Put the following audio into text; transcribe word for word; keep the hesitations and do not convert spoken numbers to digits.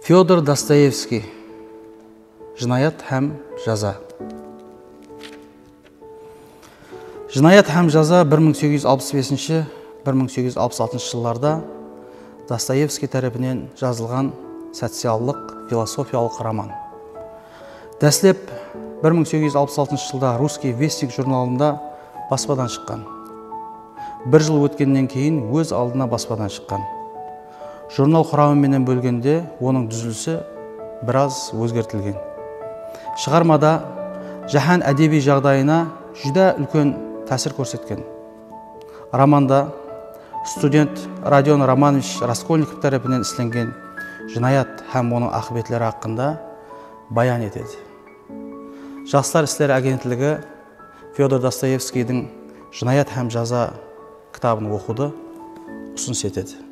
Fyodor Dostoyevskiy. Jınayat hám jaza. Jınayat hám jaza bir mıń segiz júz alpıs besinshi, bir mıń segiz júz alpıs altınshı jıllarda Dostoyevskiy tárepinen jazılǵan sociallıq filosofiyalıq roman. Dáslep bir mıń segiz júz alpıs altınshı jılda Russkiy vestnik jurnalında baspadan shıqqan. Bir jıl ótkennen keyin óz aldına baspadan shıqqan. Jurnal quramı menen bólgende onıń dúzilisi biraz ózgertilgen. Shıǵarmada jáhán ádebiy jaǵdayına júdá úlken tásir kórsetken. Romanda student Rodion Romanovich Raskolnikov tárepinen islengen jınayat hám onıń aqıbetleri haqqında bayan etedi. Jaslar isleri agentligi Fyodor Dostoyevskiydiń Jınayat hám jaza kitabın oqıwdı usınıs etedi.